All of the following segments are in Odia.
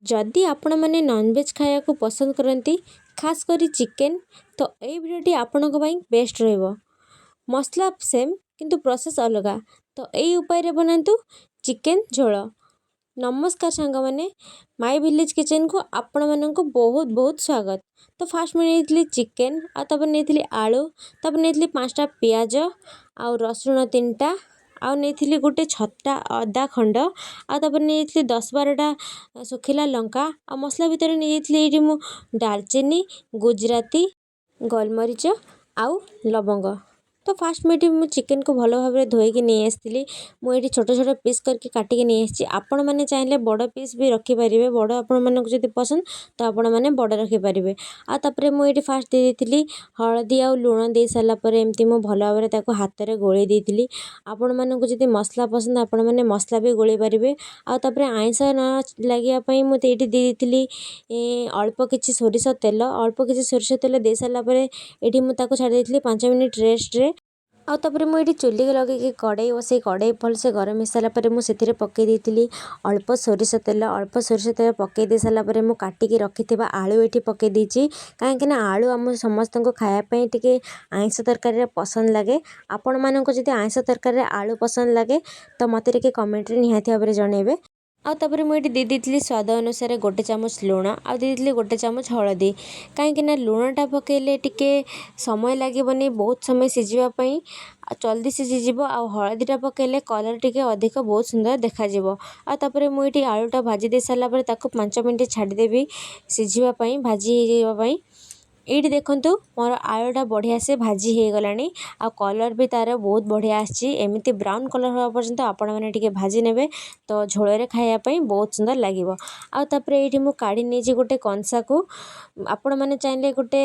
ଯଦି ଆପଣମାନେ ନନଭେଜ୍ ଖାଇବାକୁ ପସନ୍ଦ କରନ୍ତି, ଖାସ୍ କରି ଚିକେନ୍, ତ ଏଇ ଭିଡ଼ିଓଟି ଆପଣଙ୍କ ପାଇଁ ବେଷ୍ଟ ରହିବ। ମସଲା ସେମ୍, କିନ୍ତୁ ପ୍ରୋସେସ୍ ଅଲଗା। ତ ଏଇ ଉପାୟରେ ବନାନ୍ତୁ ଚିକେନ୍ ଝୋଳ। ନମସ୍କାର ସାଙ୍ଗମାନେ, ମାଇ ଭିଲେଜ୍ କିଚେନ୍କୁ ଆପଣମାନଙ୍କୁ ବହୁତ ବହୁତ ସ୍ୱାଗତ। ତ ଫାଷ୍ଟ ମୁଁ ନେଇଥିଲି ଚିକେନ୍, ଆଉ ତାପରେ ନେଇଥିଲି ଆଳୁ, ତାପରେ ନେଇଥିଲି 5ଟା ପିଆଜ ଆଉ ରସୁଣ 3ଟା, ଆଉ ନେଇଥିଲି ଗୋଟେ ଛତା ଅଦା ଖଣ୍ଡ, ଆଉ ତାପରେ ନେଇଯାଇଥିଲି 10-12ଟା ଶୁଖିଲା ଲଙ୍କା। ଆଉ ମସଲା ଭିତରେ ନେଇଯାଇଥିଲି ଏଇଠି ମୁଁ ଡାଲଚିନି, ଗୁଜୁରାତି, ଗୋଲମରିଚ ଆଉ ଲବଙ୍ଗ। ତ ଫାଷ୍ଟ ମୁଁ ଏଇଠି ମୁଁ ଚିକେନ୍କୁ ଭଲ ଭାବରେ ଧୋଇକି ନେଇ ଆସିଥିଲି। ମୁଁ ଏଇଠି ଛୋଟ ଛୋଟ ପିସ୍ କରିକି କାଟିକି ନେଇ ଆସିଛି। ଆପଣମାନେ ଚାହିଁଲେ ବଡ଼ ପିସ୍ ବି ରଖିପାରିବେ। ବଡ଼ ଆପଣମାନଙ୍କୁ ଯଦି ପସନ୍ଦ, ତ ଆପଣମାନେ ବଡ଼ ରଖିପାରିବେ। ଆଉ ତାପରେ ମୁଁ ଏଇଠି ଫାଷ୍ଟ ଦେଇ ଦେଇଥିଲି ହଳଦୀ ଆଉ ଲୁଣ। ଦେଇ ସାରିଲା ପରେ ଏମିତି ମୁଁ ଭଲ ଭାବରେ ତାକୁ ହାତରେ ଗୋଳେଇ ଦେଇଥିଲି। ଆପଣମାନଙ୍କୁ ଯଦି ମସଲା ପସନ୍ଦ, ଆପଣମାନେ ମସଲା ବି ଗୋଳେଇ ପାରିବେ। ଆଉ ତାପରେ ଆଇଁଷ ନ ଲାଗିବା ପାଇଁ ମୁଁ ଏଇଠି ଦେଇ ଦେଇଥିଲି ଅଳ୍ପ କିଛି ସୋରିଷ ତେଲ। ଅଳ୍ପ କିଛି ସୋରିଷ ତେଲ ଦେଇ ସାରିଲା ପରେ ଏଇଠି ମୁଁ ତାକୁ ଛାଡ଼ି ଦେଇଥିଲି 5 ମିନିଟ୍ ରେଷ୍ଟରେ। ଆଉ ତାପରେ ମୁଁ ଏଇଠି ଚୁଲିକି ଲଗେଇକି କଡ଼େଇ ବସେଇ, କଡ଼େଇ ଭଲସେ ଗରମ ହେଇସାରିଲା ପରେ ମୁଁ ସେଥିରେ ପକାଇ ଦେଇଥିଲି ଅଳ୍ପ ସୋରିଷ ତେଲ। ଅଳ୍ପ ସୋରିଷ ତେଲ ପକାଇ ଦେଇ ସାରିଲା ପରେ ମୁଁ କାଟିକି ରଖିଥିବା ଆଳୁ ଏଇଠି ପକାଇ ଦେଇଛି, କାହିଁକିନା ଆଳୁ ଆମ ସମସ୍ତଙ୍କୁ ଖାଇବା ପାଇଁ ଟିକେ ଆଇଁଷ ତରକାରୀରେ ପସନ୍ଦ ଲାଗେ। ଆପଣମାନଙ୍କୁ ଯଦି ଆଇଁଷ ତରକାରୀରେ ଆଳୁ ପସନ୍ଦ ଲାଗେ, ତ ମୋତେ ଟିକେ କମେଣ୍ଟରେ ନିହାତି ଭାବରେ ଜଣାଇବେ। ଆଉ ତାପରେ ମୁଁ ଏଇଠି ଦେଇ ଦେଇଥିଲି ସ୍ୱାଦ ଅନୁସାରେ ଗୋଟେ ଚାମଚ ଲୁଣ ଆଉ ଦେଇ ଦେଇଥିଲି ଗୋଟେ ଚାମଚ ହଳଦୀ, କାହିଁକିନା ଲୁଣଟା ପକାଇଲେ ଟିକେ ସମୟ ଲାଗିବନି ବହୁତ ସମୟ ସିଝିବା ପାଇଁ ଆଉ ଜଲ୍ଦି ସିଝିଯିବ, ଆଉ ହଳଦୀଟା ପକାଇଲେ କଲର୍ ଟିକେ ଅଧିକ ବହୁତ ସୁନ୍ଦର ଦେଖାଯିବ। ଆଉ ତାପରେ ମୁଁ ଏଇଠି ଆଳୁଟା ଭାଜି ଦେଇ ସାରିଲା ପରେ ତାକୁ 5 ମିନିଟ୍ ଛାଡ଼ିଦେବି ସିଝିବା ପାଇଁ, ଭାଜି ହେଇଯିବା ପାଇଁ। ଏଇଠି ଦେଖନ୍ତୁ, ମୋର ଆଳୁଟା ବଢ଼ିଆ ସେ ଭାଜି ହେଇଗଲାଣି ଆଉ କଲର୍ ବି ତା'ର ବହୁତ ବଢ଼ିଆ ଆସିଛି। ଏମିତି ବ୍ରାଉନ୍ କଲର୍ ହେବା ପର୍ଯ୍ୟନ୍ତ ଆପଣମାନେ ଟିକେ ଭାଜି ନେବେ, ତ ଝୋଳରେ ଖାଇବା ପାଇଁ ବହୁତ ସୁନ୍ଦର ଲାଗିବ। ଆଉ ତାପରେ ଏଇଠି ମୁଁ କାଢ଼ି ନେଇଛି ଗୋଟେ କଂସାକୁ। ଆପଣମାନେ ଚାହିଁଲେ ଗୋଟେ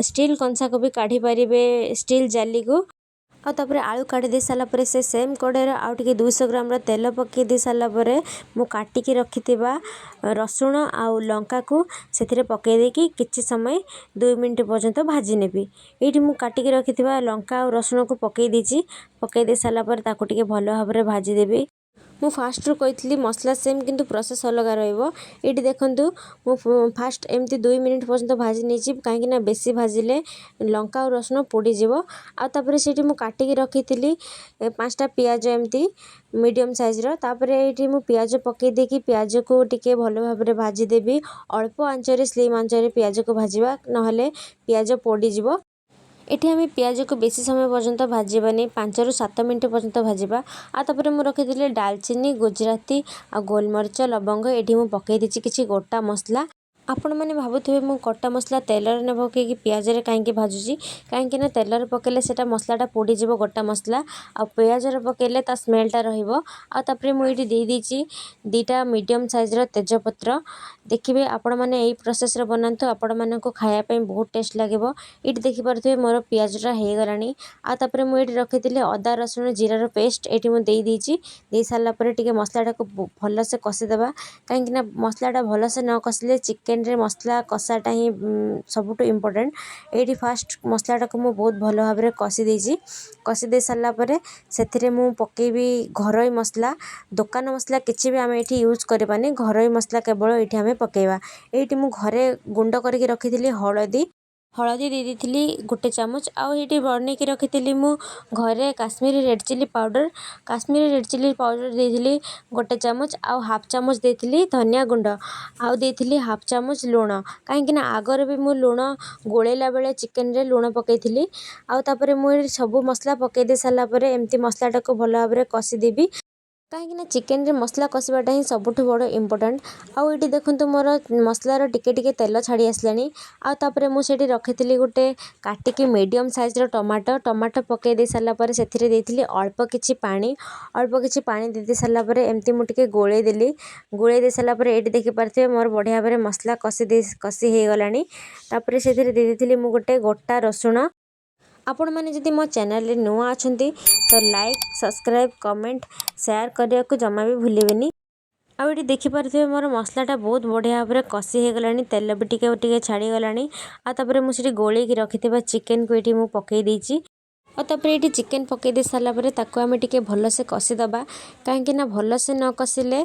ଷ୍ଟିଲ୍ କଂସାକୁ ବି କାଢ଼ିପାରିବେ, ଷ୍ଟିଲ୍ ଜାଲିକୁ। ଆଉ ତାପରେ ଆଳୁ କାଢ଼ି ଦେଇ ସାରିଲା ପରେ ସେ ସେମ୍ କଡ଼େଇରେ ଆଉ ଟିକେ 200 ଗ୍ରାମର ତେଲ ପକାଇ ଦେଇ ସାରିଲା ପରେ ମୁଁ କାଟିକି ରଖିଥିବା ରସୁଣ ଆଉ ଲଙ୍କାକୁ ସେଥିରେ ପକାଇ ଦେଇକି କିଛି ସମୟ 2 ମିନିଟ୍ ପର୍ଯ୍ୟନ୍ତ ଭାଜି ନେବି। ଏଇଠି ମୁଁ କାଟିକି ରଖିଥିବା ଲଙ୍କା ଆଉ ରସୁଣକୁ ପକାଇ ଦେଇଛି। ପକାଇ ଦେଇ ସାରିଲା ପରେ ତାକୁ ଟିକେ ଭଲ ଭାବରେ ଭାଜିଦେବି। ମୁଁ ଫାଷ୍ଟରୁ କହିଥିଲି, ମସଲା ସେମ୍ କିନ୍ତୁ ପ୍ରୋସେସ୍ ଅଲଗା ରହିବ। ଏଇଠି ଦେଖନ୍ତୁ, ମୁଁ ଫାଷ୍ଟ ଏମିତି 2 ମିନିଟ୍ ପର୍ଯ୍ୟନ୍ତ ଭାଜି ନେଇଛି, କାହିଁକିନା ବେଶୀ ଭାଜିଲେ ଲଙ୍କା ଆଉ ରସୁଣ ପୋଡ଼ିଯିବ। ଆଉ ତାପରେ ସେଇଠି ମୁଁ କାଟିକି ରଖିଥିଲି 5ଟା ପିଆଜ ଏମିତି ମିଡ଼ିୟମ୍ ସାଇଜ୍ର। ତାପରେ ଏଇଠି ମୁଁ ପିଆଜ ପକାଇ ଦେଇକି ପିଆଜକୁ ଟିକେ ଭଲ ଭାବରେ ଭାଜିଦେବି। ଅଳ୍ପ ଆଞ୍ଚରେ, ସ୍ଲିମ୍ ଆଞ୍ଚରେ ପିଆଜକୁ ଭାଜିବା, ନହେଲେ ପିଆଜ ପୋଡ଼ିଯିବ। ଏଠି ଆମେ ପିଆଜକୁ ବେଶୀ ସମୟ ପର୍ଯ୍ୟନ୍ତ ଭାଜିବାନି, 5ରୁ 7 ମିନିଟ୍ ପର୍ଯ୍ୟନ୍ତ ଭାଜିବା। ଆଉ ତାପରେ ମୁଁ ରଖିଥିଲି ଡାଲଚିନି, ଗୁଜୁରାତି ଆଉ ଗୋଲମରିଚ, ଲବଙ୍ଗ। ଏଠି ମୁଁ ପକାଇ ଦେଇଛି କିଛି ଗୋଟା ମସଲା। ଆପଣମାନେ ଭାବୁଥିବେ, ମୁଁ ଗୋଟା ମସଲା ତେଲରେ ନ ପକାଇକି ପିଆଜରେ କାହିଁକି ଭାଜୁଛି? କାହିଁକିନା ତେଲରେ ପକାଇଲେ ସେଇଟା ମସଲାଟା ପୋଡ଼ିଯିବ ଗୋଟା ମସଲା, ଆଉ ପିଆଜରେ ପକାଇଲେ ତା ସ୍ମେଲ୍ଟା ରହିବ। ଆଉ ତାପରେ ମୁଁ ଏଇଠି ଦେଇଦେଇଛି 2ଟା ମିଡ଼ିୟମ୍ ସାଇଜ୍ର ତେଜପତ୍ର। ଦେଖିବେ, ଆପଣମାନେ ଏଇ ପ୍ରୋସେସ୍ରେ ବନାନ୍ତୁ, ଆପଣମାନଙ୍କୁ ଖାଇବା ପାଇଁ ବହୁତ ଟେଷ୍ଟ ଲାଗିବ। ଏଇଠି ଦେଖିପାରୁଥିବେ, ମୋର ପିଆଜଟା ହେଇଗଲାଣି। ଆଉ ତାପରେ ମୁଁ ଏଇଠି ରଖିଥିଲି ଅଦା, ରସୁଣ, ଜିରାର ପେଷ୍ଟ, ଏଇଠି ମୁଁ ଦେଇଦେଇଛି। ଦେଇ ସାରିଲା ପରେ ଟିକେ ମସଲାଟାକୁ ଭଲସେ କଷିଦେବା, କାହିଁକିନା ମସଲାଟା ଭଲସେ ନ କଷିଲେ, ଚିକେନରେ ମସଲା କଷାଟା ହିଁ ସବୁଠୁ ଇମ୍ପୋର୍ଟାଣ୍ଟ। ଏଇଠି ଫାଷ୍ଟ ମସଲାଟାକୁ ମୁଁ ବହୁତ ଭଲ ଭାବରେ କଷି ଦେଇଛି। କଷି ଦେଇ ସାରିଲା ପରେ ସେଥିରେ ମୁଁ ପକାଇବି ଘରୋଇ ମସଲା। ଦୋକାନ ମସଲା କିଛି ବି ଆମେ ଏଇଠି ୟୁଜ୍ କରିବାନି, ଘରୋଇ ମସଲା କେବଳ ଏଇଠି ଆମେ ପକାଇବା। ଏଇଠି ମୁଁ ଘରେ ଗୁଣ୍ଡ କରିକି ରଖିଥିଲି ହଳଦୀ। ହଳଦୀ ଦେଇ ଦେଇଥିଲି ଗୋଟେ ଚାମଚ। ଆଉ ଏଇଠି ବନେଇକି ରଖିଥିଲି ମୁଁ ଘରେ Kashmiri red chilli powder. Kashmiri red chilli powder ଦେଇଥିଲି ଗୋଟେ ଚାମଚ, ଆଉ ହାଫ୍ ଚାମଚ ଦେଇଥିଲି ଧନିଆ ଗୁଣ୍ଡ, ଆଉ ଦେଇଥିଲି ହାଫ୍ ଚାମଚ ଲୁଣ, କାହିଁକିନା ଆଗରେ ବି ମୁଁ ଲୁଣ ଗୋଳେଇଲା ବେଳେ ଚିକେନରେ ଲୁଣ ପକାଇଥିଲି। ଆଉ ତାପରେ ମୁଁ ଏଠି ସବୁ ମସଲା ପକାଇ ଦେଇ ସାରିଲା ପରେ ଏମିତି ମସଲାଟାକୁ ଭଲ ଭାବରେ କଷିଦେବି, କାହିଁକିନା ଚିକେନରେ ମସଲା କଷିବାଟା ହିଁ ସବୁଠୁ ବଡ଼ ଇମ୍ପୋର୍ଟାଣ୍ଟ। ଆଉ ଏଇଠି ଦେଖନ୍ତୁ, ମୋର ମସଲାର ଟିକେ ଟିକେ ତେଲ ଛାଡ଼ି ଆସିଲାଣି। ଆଉ ତାପରେ ମୁଁ ସେଇଠି ରଖିଥିଲି ଗୋଟେ କାଟିକି ମିଡ଼ିୟମ୍ ସାଇଜ୍ର ଟମାଟୋ। ଟମାଟୋ ପକାଇ ଦେଇ ସାରିଲା ପରେ ସେଥିରେ ଦେଇଥିଲି ଅଳ୍ପ କିଛି ପାଣି। ଅଳ୍ପ କିଛି ପାଣି ଦେଇ ଦେଇ ସାରିଲା ପରେ ଏମିତି ମୁଁ ଟିକେ ଗୋଳେଇ ଦେଲି। ଗୋଳେଇ ଦେଇ ସାରିଲା ପରେ ଏଇଠି ଦେଖିପାରୁଥିବେ, ମୋର ବଢ଼ିଆ ଭାବରେ ମସଲା କଷି ହେଇଗଲାଣି। ତାପରେ ସେଥିରେ ଦେଇ ଦେଇଥିଲି ମୁଁ ଗୋଟେ ଗୋଟା ରସୁଣ। ଆପଣମାନେ ଯଦି ମୋ ଚ୍ୟାନେଲରେ ନୂଆ ଅଛନ୍ତି, ତ ଲାଇକ୍, ସବସ୍କ୍ରାଇବ୍, କମେଣ୍ଟ, ସେୟାର କରିବାକୁ ଜମା ବି ଭୁଲିବେନି। ଆଉ ଏଠି ଦେଖିପାରୁଥିବେ, ମୋର ମସଲାଟା ବହୁତ ବଢ଼ିଆ ଭାବରେ କଷି ହେଇଗଲାଣି, ତେଲ ବି ଟିକେ ଟିକେ ଛାଡ଼ିଗଲାଣି। ଆଉ ତାପରେ ମୁଁ ସେଠି ଗୋଳେଇକି ରଖିଥିବା ଚିକେନକୁ ଏଇଠି ମୁଁ ପକାଇ ଦେଇଛି। ଆଉ ତାପରେ ଏଇଠି ଚିକେନ୍ ପକାଇ ଦେଇ ସାରିଲା ପରେ ତାକୁ ଆମେ ଟିକେ ଭଲସେ କଷିଦେବା, କାହିଁକିନା ଭଲସେ ନ କଷିଲେ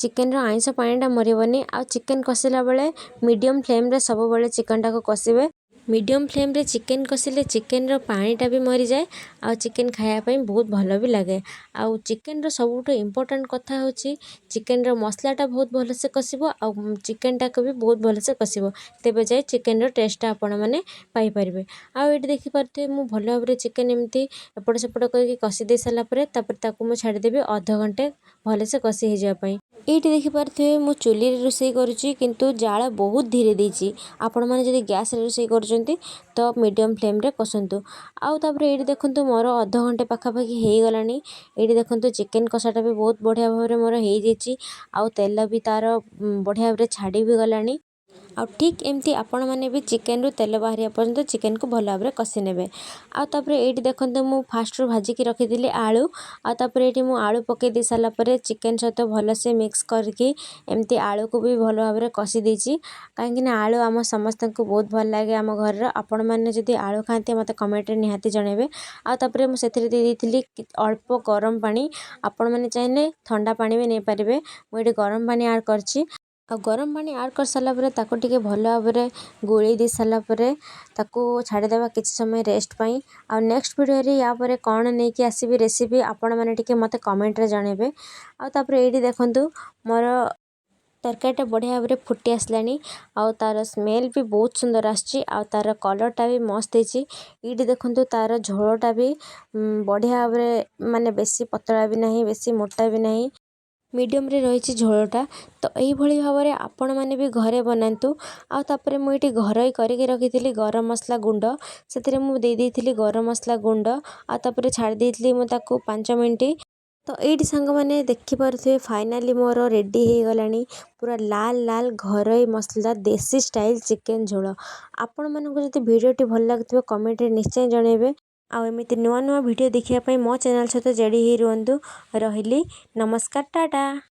ଚିକେନ୍ର ଆଇଁଷ ପାଣିଟା ମରିବନି। ଆଉ ଚିକେନ୍ କଷିଲା ବେଳେ ମିଡ଼ିୟମ୍ ଫ୍ଲେମ୍ରେ ସବୁବେଳେ ଚିକେନ୍ଟାକୁ କଷିବେ। ମିଡ଼ିୟମ୍ ଫ୍ଲେମ୍ରେ ଚିକେନ୍ କଷିଲେ ଚିକେନ୍ର ପାଣିଟା ବି ମରିଯାଏ ଆଉ ଚିକେନ୍ ଖାଇବା ପାଇଁ ବହୁତ ଭଲ ବି ଲାଗେ। ଆଉ ଚିକେନ୍ର ସବୁଠୁ ଇମ୍ପୋର୍ଟାଣ୍ଟ କଥା ହେଉଛି, ଚିକେନ୍ର ମସଲାଟା ବହୁତ ଭଲସେ କଷିବ ଆଉ ଚିକେନ୍ଟାକୁ ବି ବହୁତ ଭଲସେ କଷିବ, ତେବେ ଯାଇ ଚିକେନ୍ର ଟେଷ୍ଟଟା ଆପଣମାନେ ପାଇପାରିବେ। ଆଉ ଏଇଠି ଦେଖିପାରୁଥିବେ, ମୁଁ ଭଲ ଭାବରେ ଚିକେନ୍ ଏମିତି ଏପଟ ସେପଟ କରିକି କଷି ଦେଇ ସାରିଲା ପରେ ତାପରେ ତାକୁ ମୁଁ ଛାଡ଼ିଦେବି ଅଧଘଣ୍ଟେ ଭଲସେ କଷି ହେଇଯିବା ପାଇଁ। ଏଇଠି ଦେଖିପାରୁଥିବେ, ମୁଁ ଚୁଲିରେ ରୋଷେଇ କରୁଛି କିନ୍ତୁ ଜାଳ ବହୁତ ଧୀରେ ଦେଇଛି। ଆପଣମାନେ ଯଦି ଗ୍ୟାସ୍ରେ ରୋଷେଇ କରୁଛନ୍ତି ତ ମିଡ଼ିୟମ୍ ଫ୍ଲେମ୍ରେ କଷନ୍ତୁ। ଆଉ ତାପରେ ଏଇଠି ଦେଖନ୍ତୁ, ମୋର ଅଧଘଣ୍ଟେ ପାଖାପାଖି ହେଇଗଲାଣି। ଏଇଠି ଦେଖନ୍ତୁ, ଚିକେନ୍ କଷାଟା ବି ବହୁତ ବଢ଼ିଆ ଭାବରେ ମୋର ହେଇଯାଇଛି ଆଉ ତେଲ ବି ତା'ର ବଢ଼ିଆ ଭାବରେ ଛାଡ଼ି ବି ଗଲାଣି। ଆଉ ଠିକ୍ ଏମିତି ଆପଣମାନେ ବି ଚିକେନ୍ରୁ ତେଲ ବାହାରିବା ପର୍ଯ୍ୟନ୍ତ ଚିକେନ୍କୁ ଭଲ ଭାବରେ କଷି ନେବେ। ଆଉ ତାପରେ ଏଇଠି ଦେଖନ୍ତୁ, ମୁଁ ଫାଷ୍ଟରୁ ଭାଜିକି ରଖିଥିଲି ଆଳୁ। ଆଉ ତାପରେ ଏଇଠି ମୁଁ ଆଳୁ ପକାଇ ଦେଇ ସାରିଲା ପରେ ଚିକେନ୍ ସହିତ ଭଲସେ ମିକ୍ସ କରିକି ଏମିତି ଆଳୁକୁ ବି ଭଲ ଭାବରେ କଷି ଦେଇଛି, କାହିଁକିନା ଆଳୁ ଆମ ସମସ୍ତଙ୍କୁ ବହୁତ ଭଲ ଲାଗେ ଆମ ଘରର। ଆପଣମାନେ ଯଦି ଆଳୁ ଖାଆନ୍ତି, ମୋତେ କମେଣ୍ଟରେ ନିହାତି ଜଣାଇବେ। ଆଉ ତାପରେ ମୁଁ ସେଥିରେ ଦେଇ ଦେଇଥିଲି ଅଳ୍ପ ଗରମ ପାଣି। ଆପଣମାନେ ଚାହିଁଲେ ଥଣ୍ଡା ପାଣି ବି ନେଇପାରିବେ। ମୁଁ ଏଇଠି ଗରମ ପାଣି ଆଡ଼୍ କରିଛି। ଆଉ ଗରମ ପାଣି ଆଡ଼୍ କରିସାରିଲା ପରେ ତାକୁ ଟିକେ ଭଲ ଭାବରେ ଗୋଳେଇ ଦେଇ ସାରିଲା ପରେ ତାକୁ ଛାଡ଼ିଦେବା କିଛି ସମୟ ରେଷ୍ଟ ପାଇଁ। ଆଉ ନେକ୍ସଟ ଭିଡ଼ିଓରେ ୟା ପରେ କ'ଣ ନେଇକି ଆସିବି ରେସିପି, ଆପଣମାନେ ଟିକେ ମୋତେ କମେଣ୍ଟରେ ଜଣାଇବେ। ଆଉ ତାପରେ ଏଇଠି ଦେଖନ୍ତୁ, ମୋର ତରକାରୀଟା ବଢ଼ିଆ ଭାବରେ ଫୁଟି ଆସିଲାଣି ଆଉ ତା'ର ସ୍ମେଲ୍ ବି ବହୁତ ସୁନ୍ଦର ଆସୁଛି ଆଉ ତା'ର କଲର୍ଟା ବି ମସ୍ତ ହେଇଛି। ଏଇଠି ଦେଖନ୍ତୁ, ତା'ର ଝୋଳଟା ବି ବଢ଼ିଆ ଭାବରେ, ମାନେ ବେଶୀ ପତଳା ବି ନାହିଁ, ବେଶୀ ମୋଟା ବି ନାହିଁ, ମିଡ଼ିୟମ୍ରେ ରହିଛି ଝୋଳଟା। ତ ଏଇଭଳି ଭାବରେ ଆପଣମାନେ ବି ଘରେ ବନାନ୍ତୁ। ଆଉ ତାପରେ ମୁଁ ଏଇଠି ଘରୋଇ କରିକି ରଖିଥିଲି ଗରମ ମସଲା ଗୁଣ୍ଡ, ସେଥିରେ ମୁଁ ଦେଇ ଦେଇଥିଲି ଗରମ ମସଲା ଗୁଣ୍ଡ। ଆଉ ତାପରେ ଛାଡ଼ି ଦେଇଥିଲି ମୁଁ ତାକୁ 5 ମିନିଟ୍। ତ ଏଇଠି ସାଙ୍ଗମାନେ ଦେଖିପାରୁଥିବେ, ଫାଇନାଲି ମୋର ରେଡ଼ି ହେଇଗଲାଣି ପୁରା ଲାଲ ଲାଲ ଘରୋଇ ମସଲା ଦେଶୀ ଷ୍ଟାଇଲ୍ ଚିକେନ୍ ଝୋଳ। ଆପଣମାନଙ୍କୁ ଯଦି ଭିଡ଼ିଓଟି ଭଲ ଲାଗୁଥିବ, କମେଣ୍ଟରେ ନିଶ୍ଚୟ ଜଣାଇବେ। ଆଉ ଏମିତି ନୂଆ ନୂଆ ଭିଡ଼ିଓ ଦେଖିବା ପାଇଁ ମୋ ଚ୍ୟାନେଲ୍ ସହିତ ଯୋଡ଼ି ହେଇ ରୁହନ୍ତୁ। ରହିଲି, ନମସ୍କାର, ଟାଟା।